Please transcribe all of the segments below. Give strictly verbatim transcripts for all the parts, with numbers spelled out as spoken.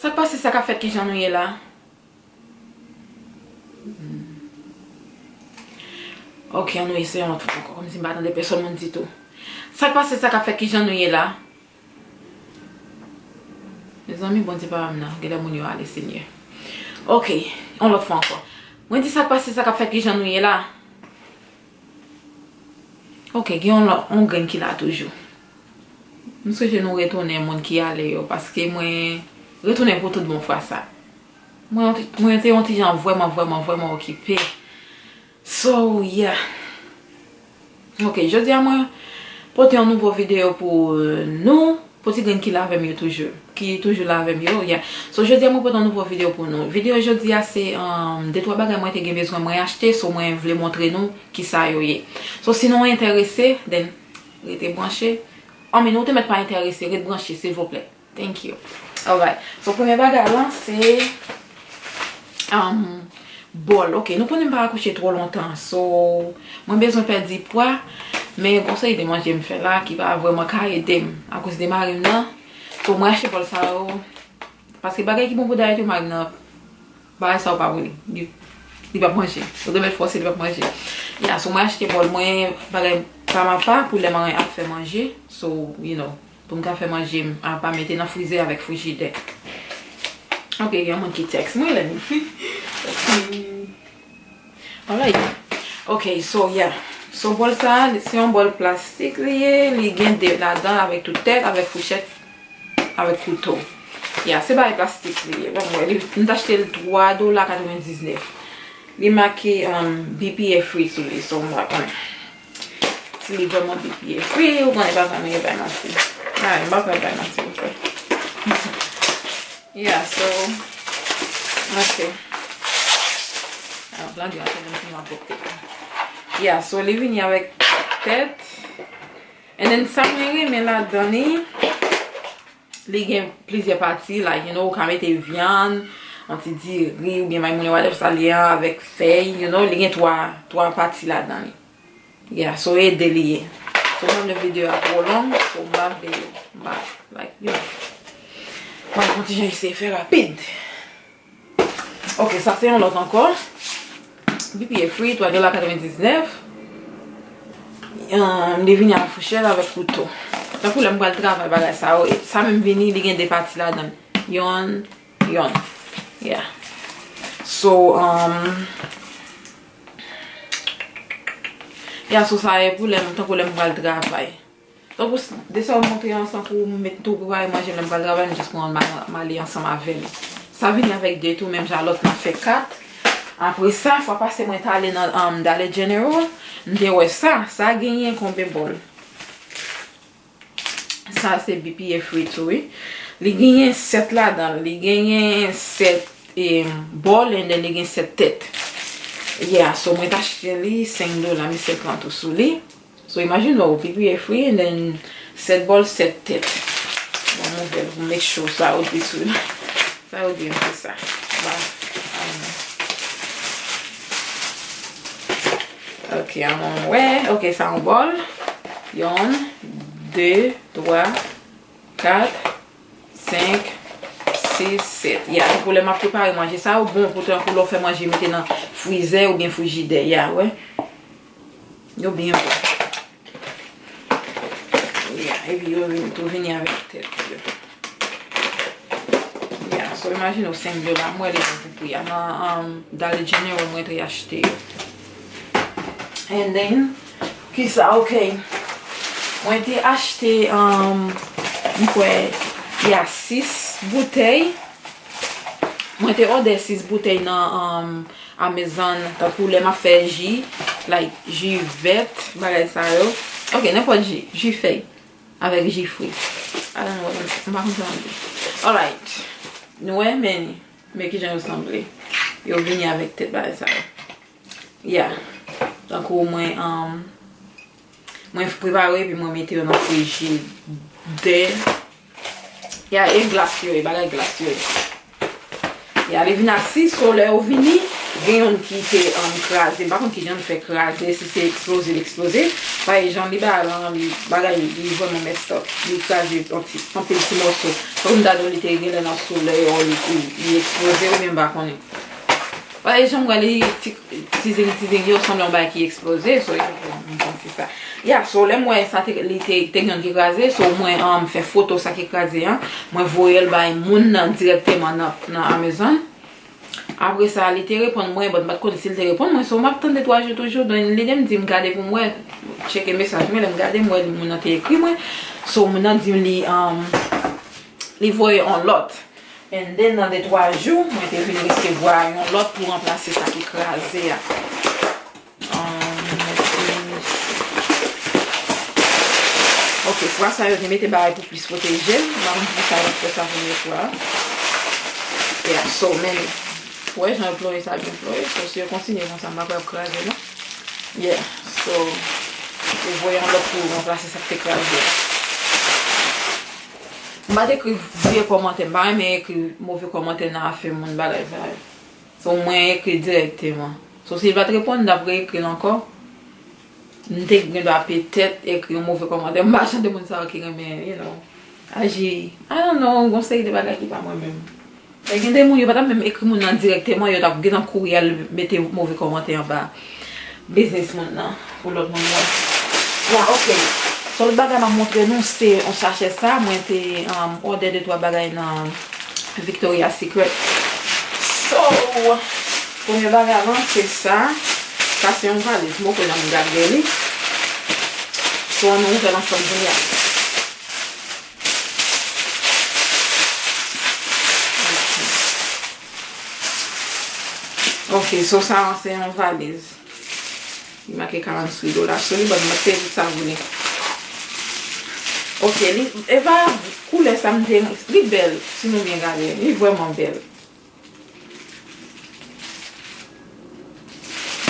Sa k pase, sa k ap fèt, kijan nou ye la? Ok, ann nou eseye yon lòt fwa ankò, kòmsi m pa tande pèsòn moun ditou. Sa k pase, sa k ap fèt, kijan nou ye la? Mezanmi, Bondye pa m nan, genlè moun yo ale, Senyè. Ok, yon lòt fwa ankò. Mwen di sa k pase, sa k ap fèt, kijan nou ye la? Ok, gen yon lòt, yon grenn ki la toujou. M swete nou retounen moun ki ale yo, paske mwen retounen pou tout bon fwa sa. Mwen, mwen te yon ti jan vrèman, vrèman, vrèman okipe. So, yeah. Ok, jodi a mwen pote yon nouvo videyo pou, euh, nou, pou ti grenn ki la avè m yo toujou, ki toujou la avè m yo, yeah. So, jodi a mwen pote yon nouvo videyo pou nou. Videyo jodi a se, um, de twa bagay mwen te gen bezwen mwen achte, so mwen vle montre nou kisa yo ye. So, si nou enterese, then rete branche. I mean, ou te mèt pa enterese, ret branche, silvouplè. Thank you. Alright. So, premye bagay lan, se, um, bòl. Ok, nou konnen m pa akouche twò lontan. So, mwen bezwen pèdi pwa, men gon seri de manje m fè la ki pa vrèman ka ede m akoz de mari m nan. So, mwen achte bòl sa yo. Paske bagay ki bon pou dayèt yo, mari m nan, bagay sa yo pa pou li. Li, li p ap manje. Ou te mèt fòse, li p ap manje. Ya, so mwen achte bòl mwen, bagay pa m apa pou lè mwen ap fè manje. So, you know, pou m ka fè manje m, apa mete nan frizè avèk frijidè. Ok, gen yon moun ki tèks mwen, let me see. Alright. Ok, so, yeah. So, bòl sa, se yon bòl plastik li ye. Li gen de ladan avèk tout tèt, avèk fouchèt, avèk kouto. Yeah, se bagay plastik li ye. Bon, mwen, li, m t achte l twa dola katrevendiznèf. Li make, um, B P A free sou li, so m pa konnen si li vrèman B P A free, ou konnen pa fè m bay manti. Ay, m pa fè bay manti, ok. Yeah, so, ok. Alò, blan di an, se menm si m ap pòte. Yeah, so, li vini avèk tèt. And then, sa mwen renmen ladan li, li gen plizyè pati, like, you know, ou ka mete vyann, yon ti diri, oubyen maymonnen, whatever sa li an, avèk fèy, you know, li gen twa, twa pati ladan li. Yeah, so ede li ye. So, mwen, le videyo a twò long, so, m pa vle, m pa, like, you know. Mwen, yon ti jan eseye fè rapid. Ok, sa se yon lòt ankò. B P A free, twa dola katrevendiznèf. Ahn, li vini ak fouchèt avèk kouto. Tankou lè m pral travay bagay sa yo, e sa menm vini, li gen de pati ladan l. Yonn, yonn. Yeah. So, um, yeah, so sa e pou lè m, tankou lè m pral travay. Donk, de sa w montre an, san pou m met tou prepare manje m lè m pral travay, m jis pran ma-, m ale ansanm avè l. Sa vini avèk de tou, menm jan lòt la fè kat. Apre sa, fwa pase mwen t ale nan, um, Dollar General, m te wè sa. Sa genyen konbyen bòl? Sa se B P A free tou, wi. Li genyen sèt ladan l. Li genyen sèt, em, bòl, and then li gen sèt tèt. Yeah, so mwen t achte li senk dola, m senkant ou sou li. So, imagine w, B P A free, and then sèt bòl, sèt tèt. Bon, m ouvè l pou m make sure sa yo di sou, sa yo di m se sa. Ba, um, ok, an mwen wè. Ok, sa yon bòl. Yonn, de, twa, kat, senk, sis, sèt. Ya, tankou lè m ap prepare manje, sa yo bon pou tankou lè w fè manje, mete nan frizè oubyen frijidè, ya, wè. Yo byen bon. Ya, epi yo vin, tou vini avèk tèt yo. Ya, so imajine w senk dola, m wè li bon pou pri a. Nan, um, Dollar General, mwen te achte yo. And then, kisa, ok. Mwen te achte, um, m kwè, ya sis boutèy. Mwen te òdè sis boutèy nan, um, Amazon, tankou lè m ap fè ji, like, ji vèt, bagay sa yo. Ok, nenpòt ji, ji fèy, avèk ji fwi. I don't know, m pa konn sa m di. Alright. Nou wè, men, men kijan yo sanble. Yo vini avèk tèt bagay sa yo. Ya. Tankou mwen, um, mwen prepare epi mwen mete yo nan frijidè. Ya, e glas yo ye, bagay glas yo ye. Ya, li vin ak sis, so lè yo vini, gen youn ki te, um, kraze. M pa konn kijan l fè kraze, si se eksploze, l eksploze. Paske jan li ba lan, li bagay li vrèman messed up. Li kraze an ti, anpil ti mòso. Tankou m ta di w li te genlè nan solèy, or li, li, li eksploze, oubyen m pa konnen. Paske jan m wè li ti, ti zing, ti zing yo sanble yon bagay ki eksploze, so, m panse sa. Ya, so, lè m wè sa te, li te, te gen youn ki kraze, so, mwen, um, fè foto sa ki kraze an, mwen voye l bay moun nan dirèkteman nan, nan Amazon. Apre sa, li te reponn mwen, but m pa t konnen si l te reponn mwen, so m ap tann de twa jou toujou, donk li di m, di m gade pou m wè, tcheke mesaj mwen, lè m gade, m wè moun nan te ekri mwen, so moun nan di m li, um, li voye yon lòt. And then, nan de twa jou, mwen te vin resevwa yon lòt pou ranplase sa ki kraze a. Um, mwen te- Ok, fwa sa yo te mete bagay pou plis pwoteje m. M pa konn poukisa yo fè sa premye fwa. Yeah, so, men, ou wè jan yo ploye sa byen ploye. So, si yo kontinye konsa, m pa kwè y ap kraze, non. Yeah, so, yo voye yon lòt pou ranplase sa k te kraze a. M pa t ekri vye kòmantè, m pa renmen ekri move kòmantè nan afè moun bagay sa yo. So, mwen ekri dirèkteman. So, si l pa t reponn, m t ap reekri l ankò. M te gen dwa petèt ekri yon move kòmantè. M pa jan de moun sa yo ki renmen, you know, aji. I don't know, gon seri de bagay ki pa mwen menm. E gen de moun, yo pa t ap menm ekri moun nan dirèkteman, yo t ap gentan kouri al mete move kòmantè anba biznis moun nan, pou lòt moun wè. Ya, ok. So, lòt bagay m ap montre nou, se yon sachè sa. Mwen te, um, òdè de twa bagay nan Victoria's Secret. So, premye bagay lan, se sa. Sa se yon valiz. Mwen poko janm gade li. So, ann nou ouvè l ansanm kounye a. Ok, so sa se yon valiz. Li make karanntuit dola sou li, but mwen te tout sa vre. Ok, li, e pa koulè sa m te, li bèl, si nou byen gade, li vrèman bèl.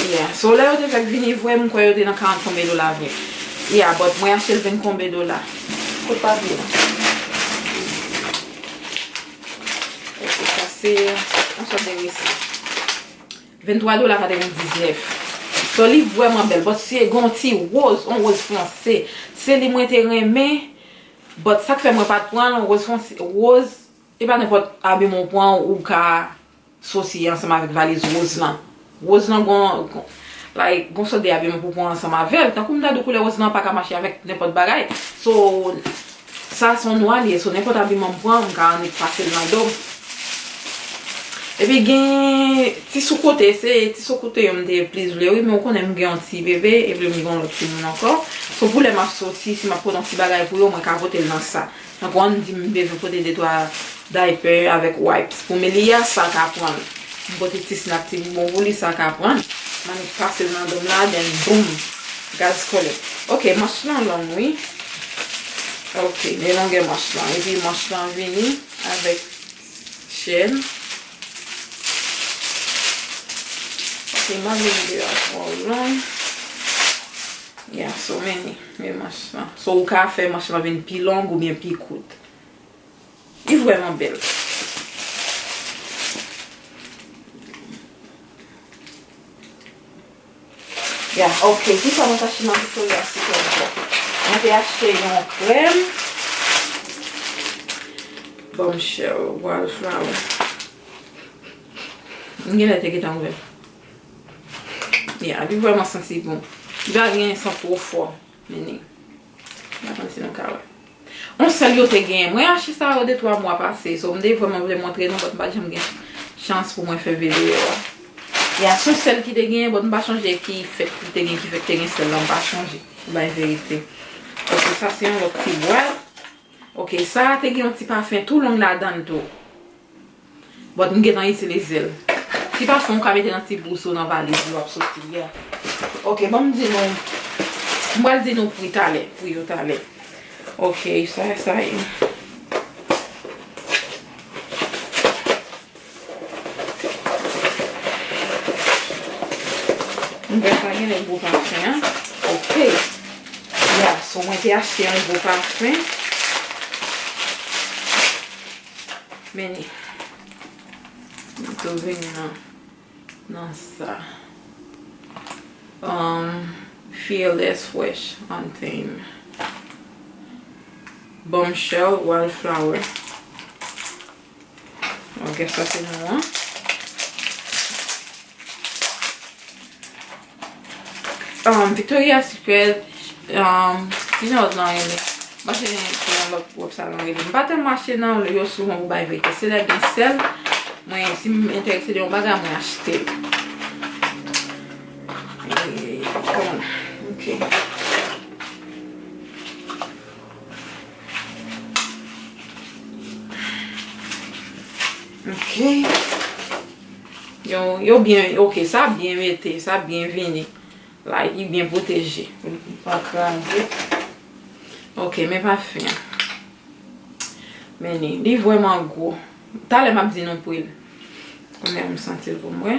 Yeah, so lè yo te fèk vini vre, m kwè yo te nan karant konbyen dola vre. Yeah, but mwen achte l vennkonbyen dola. Kot papye a? Ok, sa se yon sòt de resi. Venntwa dola katrevendiznèf. So, li vrèman bèl. But se gon ti woz, on woz fonse. Se li mwen te renmen. But sa k fè mwen pa t pran l, on woz fonse, woz, e pa nenpòt abiman w pran, ou ka soti ansanm avèk valiz woz lan. Woz lan gon, gon, like, gon sòt de abiman pou pran ansanm avè l. Tankou m ta di w koulè woz lan pa ka mache avèk nenpòt bagay. So, sa se yon nwa li ye, so nenpòt abiman m pran, m ka annik pase l nan do m. Epi gen ti sou kote, se ti sou kote yo m te plis vle, wi, men w konnen m gen yon ti bebe, epi m gen yon lòt timoun ankò. So, pou lè m ap soti, si m ap pote yon ti bagay pou yo, mwen ka pote l nan sa. Tankou ann di m bezwen pote de twa diaper avèk wipes pou Melia, sa ka pran l. M pote ti snap, ti bonbon pou li, sa ka pran l. M annik pase l nan do m la, then boom, gaz kole. Ok, manch lan long, wi. Ok, men longè manch lan. Epi manch lan vini avèk chèn. Ok, m pa vle videyo a twò long. Yeah, so many, men manch lan. So, ou ka fè manch lan vin pi long oubyen pi kout. Li vrèman bèl. Ya, ok. Kisa mwen t achte nan Victoria's Secret ankò? Mwen te achte yon krèm. Bombshell Wildflower. M genlè te gentan ouvè. Ya, li vrèman santi bon. Li pa gen sant twò fò. Men li. M pa konn si nou ka wè. On sèl yo te genyen. Mwen achte sa yo de twa mwa pase. So, m te vrèman vle montre nou, but m pa t janm gen chans pou mwen fè videyo a. Ya, se on sèl ki te genyen, but m pa chonje ki fèt li te gen, ki fèt te gen sèl la, m pa chonje. Pou bay verite. Ok, sa se yon lòt ti bwat. Ok, sa a te gen yon ti pafen tou long ladan l tou. But m gentan itilize l. Ti pafen ou ka mete nan ti bous ou nan valiz ou ap soti a. Ok, ban m di nou. M pral di nou pri talè, pri yo talè. Ok, sa, sa ye. M wè sa genlè gwo pafen, an. Ok. Ya, so mwen te achte yon gwo pafen. Men li. M tou vini nan, nan sa. Um, Fearless Fresh Untamed. Bombshell Wildflower. Ok, sa se nou an. Um, Victoria's Secret, um, kijan lòt lan rele? M pa se gen yon lòt wòb sa lan rele. M pa tèlman achte nan yo souvan pou bay verite. Se lè gen sèl, mwen, si m enterese de yon bagay, mwen achte l. Eh, come on. Ok. Ok. Yo, yo byen, ok, sa byen mete, sa byen vini. Like, li byen pwoteje. Li pa kraze. Ok, men pafen an. Men li, li vrèman gwo. Talè m ap di nou pri l. Kounye a m santi l pou m wè.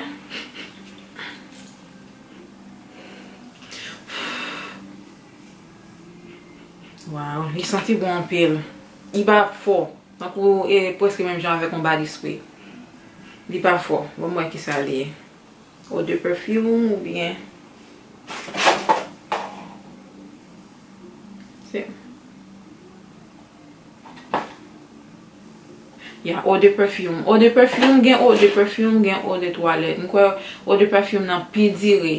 Waw, li santi bon anpil. Li pa fò. Tankou, e, prèske menm jan avèk yon body spray. Li pa fò. Bon, mwen ki sa li ye. Eau de perfume oubyen. Se. Ya, eau de perfume. Eau de perfume, gen eau de perfume, gen eau de toilette. M kwè eau de perfume nan pi dire.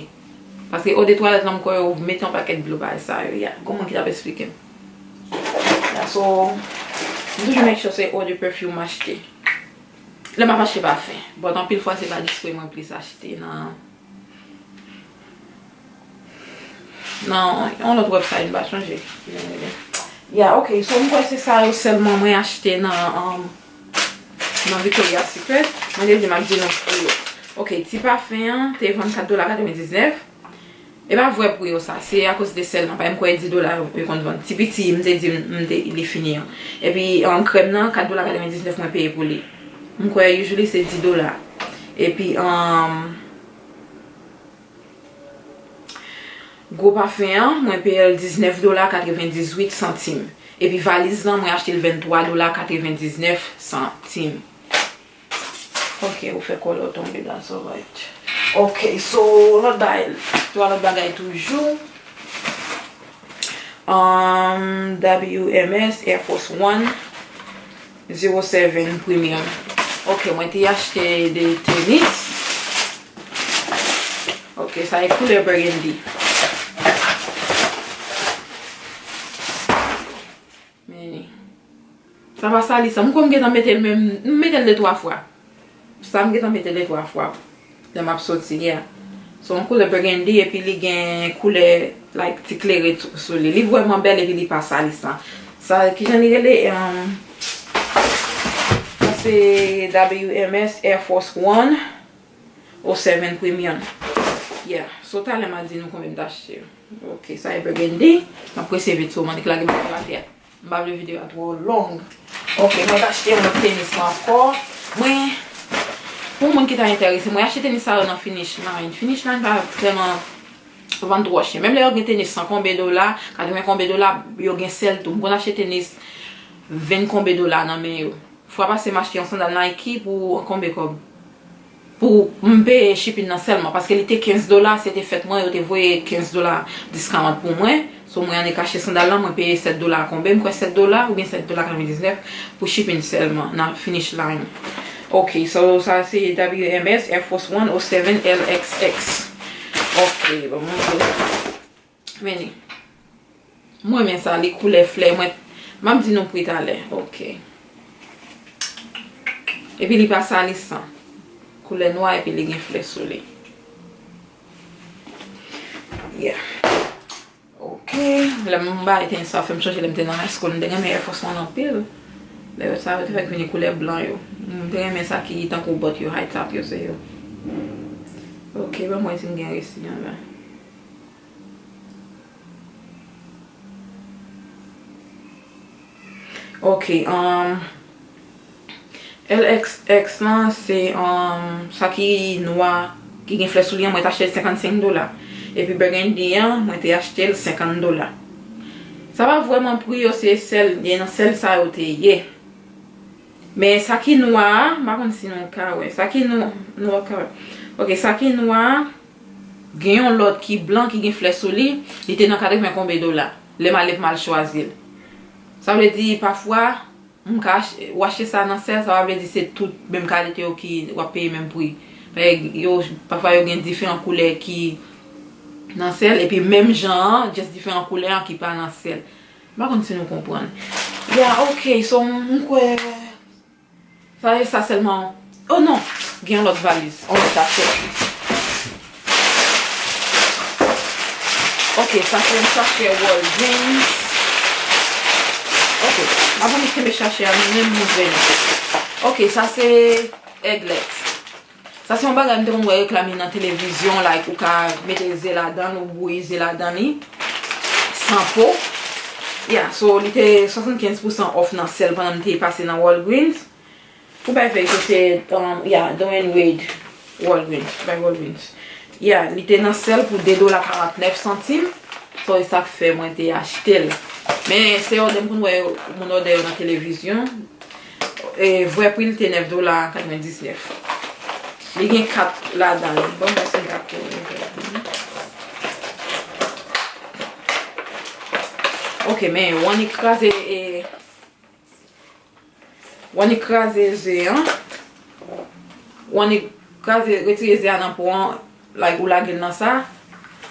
Paske eau de toilette lan, m kwè yo mete yon pakèt dlo bay sa yo. Ya, gon moun ki t ap esplike m. Ya, so, m toujou make sure se eau de perfume m achte. Lè m ap achte pafen. But anpil fwa se body spray mwen plis achte nan, nan yon lòt website, m pa chonje. Ya, ok. So, m kwè se sa yo sèlman mwen achte nan, um, nan Victoria's Secret. Mwen te di m ap di nou pri yo. Ok, ti pafen an te vann kat dola katrevendiznèf. E pa vrè pri yo sa, se akoz de sèl nan. Paske m kwè dis dola yo konn vann. Ti piti, m te di m te, li fini an. Epi, um, krèm nan, kat dola katrevendiznèf mwen peye pou li. M kwè usually se dis dola. Epi, um, gwo pafen an, mwen peye l diznèf dola katrevendizuit santim. Epi valiz lan, mwen achte l venntwa dola katrevendiznèf santim. Ok, ou fè kòlè w tonbe, that's alright. Ok, so, lòt bagay, twa lòt bagay toujou. Um, W M S Air Force One zero seven Premium. Ok, mwen te achte de tenis. Ok, sa e koulè burgundy. Men, sa pa sali san. M kwè m gentan mete l menm, m mete l de twa fwa. Sa m gentan mete l de twa fwa. Lè m ap soti, yeah. Se yon koulè burgundy epi li gen koulè, like, ti klere tou sou li. Li vrèman bèl epi li pa sali san. Sa, kijan li rele? Um, sa se W M S Air Force One oh seven Premium. Yeah. So, talè m a di nou konbyen m t achte yo. Ok, sa e burgundy. M ap prese vit, so, m annik lage bagay atè. M pa vle videyo a twò long. Ok, mwen t achte yon lòt tenis ankò. Mwen, pou moun ki ta enterese, mwen achte tenis sa yo nan Finish Line. Finish Line pa tèlman vann twò chè. Menm lè yo gen tenis san konbe dola, katreven konbe dola, yo gen sèl tou. M konn achte tenis ven konbe dola nan men yo. Fwa pase m achte yon sandal Nike pou konbe kòb. Pou m peye shipping nan sèlman, paske li te kenz dola, se te fèt mwen, yo te voye kenz dola discount pou mwen. So, mwen annik achte sandal lan, mwen peye sèt dola konbe, m kwè sèt dola oubyen sèt dola katrevendiznèf pou shipping sèlman nan Finish Line. Ok, so sa se W M S Air Force One oh seven L X X. Ok, bon, mwen vini. Mwen renmen sa, li koulè flè. Mwen, m ap di nou pri talè. Ok. Epi li pa sali san. Koulè nwa epi li gen flè sou li. Yeah. Ok. Lè m bay tenis sa fè m sonje lè m te nan high school. M te renmen Air Force One anpil. Lè yo sa yo te fèk vini koulè blan yo. M te renmen sa ki tankou bòt yo, high top yo, se yo. Ok, ban m wè si m gen resi an la. Ok, um, L X X lan se, um, sa ki nwa, ki gen flè sou li an, mwen te achte l senkannsenk dola. Epi burgundy an, mwen te achte l senkant dola. Sa pa vrèman pri yo, se sèl, gen nan sèl sa yo te ye. Men sa ki nwa a, m pa konn si nou ka wè. Sa ki nwa, nou pa ka wè. Ok, sa ki nwa a, Gen yon lòt ki blan, ki gen flè sou li, li te nan katreven konbe dola. Lè m ale pou m al chwazi l. Sa vle di, pafwa, m ka ach-, ou achte sa nan sèl, sa pa vle di se tout menm kalite yo ki w ap peye menm pri. Paske yo, pafwa yo gen diferan koulè ki nan sèl, epi menm jan an, just diferan koulè an ki pa nan sèl. M pa konn si nou konprann. Ya, ok, so, m kwè, sa e sa sèlman. Oh non, gen yon lòt valiz, yon lòt sachè. Ok, sa se yon sachè Walgreens. Ok, m ap annik kenbe sachè a, nou menm nou ouvè li. Ok, sa se Egglet. Sa se yon bagay m te konn wè reklam li nan televizyon, like, ou ka mete ze ladan l, ou bouyi ze ladan li, san po. Yeah, so, li te swasannkenz pousan off nan sèl pandan m te pase nan Walgreens. Pou bay verite, se, um, yeah, Dwayne Wade, Walgreens, bay Walgreens. Yeah, li te nan sèl pou de dola karantnèf santim. So, e sa k fè mwen te achte l. Men, se òdè m konn wè yo, moun òdè yo nan televizyon. E vrè pri l te nèf dola katrevendiznèf. Li gen kat ladan li. Bon, mwen se kat pou mwen. Ok, men, w annik kraze, e, w annik kraze ze an. W annik kraze, retire ze a nan po an. Like, ou lage l nan sa,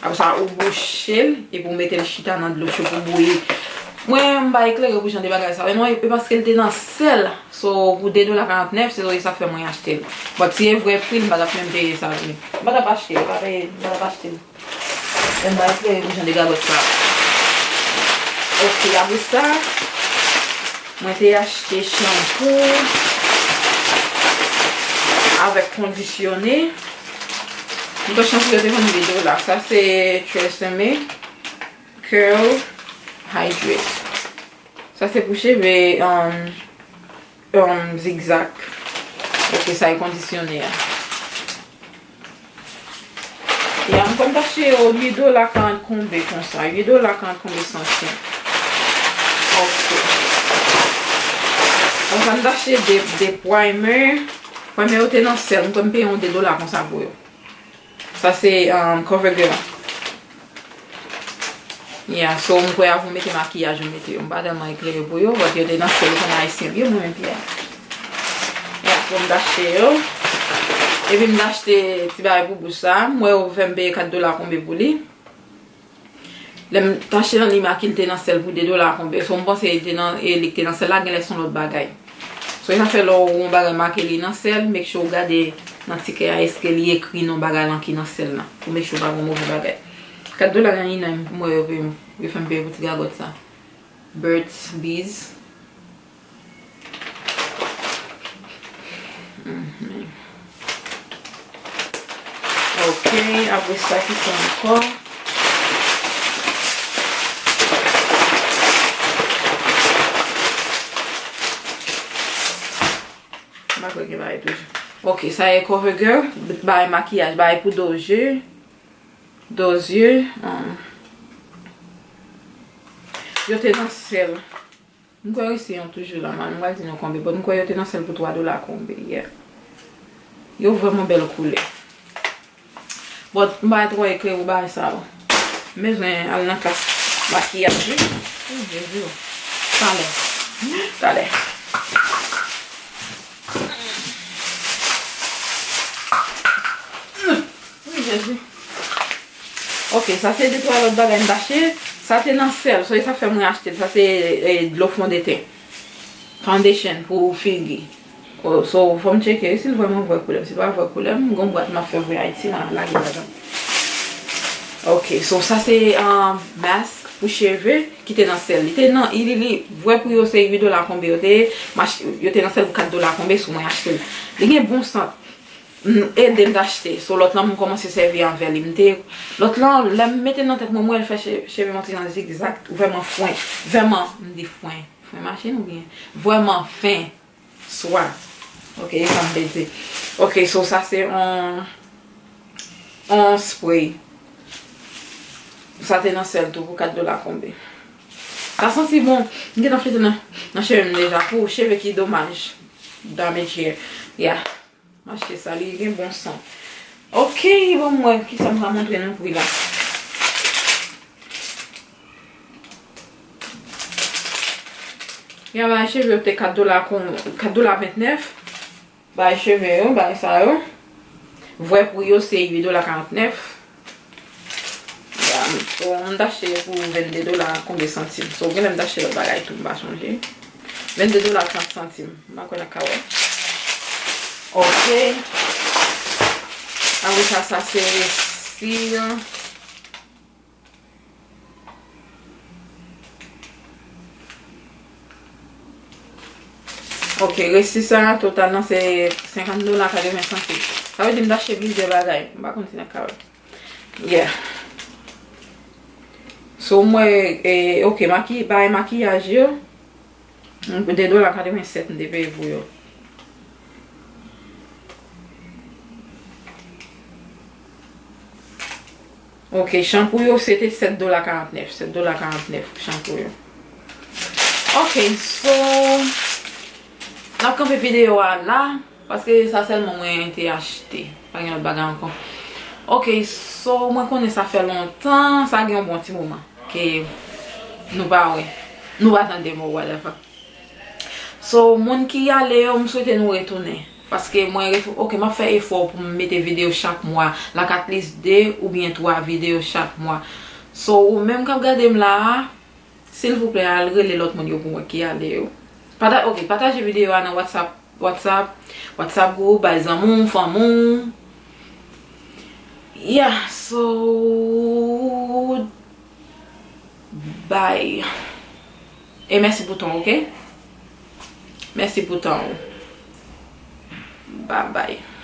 apre sa, ou bouche l, epi ou mete l chita nan dlo cho pou bouyi. Mwen, m pa eklere pou jan de bagay sa. Non, e paske l te nan sèl. So, pou de dola karantnèf, se sa k fè mwen achte l. But si e vrè pri l, m pa t ap menm peye sa vre. M pa t ap achte l, m pa peye, m pa t ap achte l. Men m pa eklere pou jan de gagòt sa. Ok, apre sa, mwen te achte chanpou avèk kondisyone. M kwè chanpou yo te vann de dola. Sa se Tresemme Curl Hydrate. Sa se pou cheve, um, um, zigzag. Ok, sa e kondisyone a. Ya, m konn t achte yo uit dola karant konbe konsa. Uit dola karant konbe santim. Ok. Konsa, m t achte de, de primer. Primer yo te nan sèl. M konn peye yon de dola konsa pou yo. Sa se, um, CoverGirl. Yeah, so m kwè avan w mete makiyaj ou mete yo. M pa tèlman eklere pou yo, but yo te nan sèl, ou konnen ayisyen vye mwen menm pye a. Yeah, so m t achte yo. Epi m t achte ti bagay pou bouch sa. M wè yo fè m peye kat dola konbe pou li. Lè m t achte nan Limaki, li te nan sèl pou de dola konbe. So m panse li te nan, e li k te nan sèl la, genlè se yon lòt bagay. So, e sa fè lè w yon bagay make li nan sèl, make sure w gade nan tikè a, èske li ekri non bagay lan ki nan sèl lan. Pou make sure w pa pran move bagay. Kat dola nan inè m, m wè yo peye m, yo fè m peye pou ti gagòt sa. Burt's Bees. Mhm. Ok, apre sa, ki sa ankò? M pa kwè gen bagay toujou. Ok, sa e CoverGirl, bagay makiyaj, bagay pou do je. Do je, um, yo te nan sèl. M kwè resi yon toujou la, man. M pral di nou konbe, but m kwè yo te nan sèl pou twa dola konbe, yeah. Yo vrèman bèl koulè. But m pa twò eklere pou bagay sa yo. M bezwen al nan klas makiyaj, wi. Oh, Jezi. Talè. Talè. Wi, Jezi. Ok, sa se de twa lòt bagay m t achte. Sa te nan sèl, so e sa k fè mwen achte l. Sa se, e, dlo fondeten. Foundation pou figi. Oh, so, fò m tcheke si l vrèman vrè koulè m. Si l pa vrè koulè m, gon bwat m ap fè voye Ayiti la, lage ladan. Ok, so sa se, um, mask pou cheve ki te nan sèl. Li te nan, li, li, vrè pri yo se uit dola konbe yo te ye, mach-, yo te nan sèl pou kat dola konbe, so mwen achte l. Li gen bon sant. M, ede m t achte. So, lòt lan, m kòmanse sèvi avè li. M te, lòt lan, lè m mete l nan tèt mwen, m wè l fè che-, cheve m yon ti jan zigzag, vrèman fwen. Vrèman, m di fwen. Fwen machin oubyen? Vrèman fen. Swa. Ok, e sa m te di. Ok, so sa se on, on spray. Sa te nan sèl tou pou kat dola konbe. Sa santi bon. M gentan flite nan, nan cheve m deja. Pou cheve ki domaj. Damage hair. Yeah. M achte sa, li gen bon sant. Ok, bon, m wè kisa m ka montre nou pri la. Gen bagay cheve yo te kat dola, kon kat dola ventnèf. Bagay cheve yo, bagay sa yo. Vrè pri yo se uit dola karantnèf. Ya, m, m t achte yo pou vennde dola konbyen santim. So, genlè m t achte lòt bagay tou, m pa sonje. Vennde dola trant santim. M pa kwè n ap ka wè. Ok. Apre sa, sa se resi an. Ok, resi sa, total nan se senkant dola katreven santim. Sa vle di m t achte plizyè bagay. M pa konn si n ap ka wè. Yeah. So, mwen, eh, ok, maki-, bagay makiyaj yo, de dola katreven sèt m te peye pou yo. Ok, chanpou yo, se te sèt dola karantnèf. Sèt dola karantnèf pou chanpou yo. Ok, so, n ap kanpe videyo a la, paske sa sèlman mwen te achte. Pa gen lòt bagay ankò. Ok, so, mwen konnen sa fè lontan, sa gen yon bon ti moman ke nou pa wè, nou pa tande mo, whatever. So, moun ki ale yo, m swete nou retounen. Paske mwen retou-, ok, m ap fè efò pou m mete videyo chak mwa, like at least de oubyen twa videyo chak mwa. So, ou menm k ap gade m la a, silvouplè, al rele lòt moun yo pou mwen ki ale yo. Pata-, ok, pataje videyo a nan WhatsApp, WhatsApp, WhatsApp group, bay zanmi w, fanmi w. Yeah, so, bye. E mèsi pou tan w, ok? Mèsi pou tan w. Bye bye.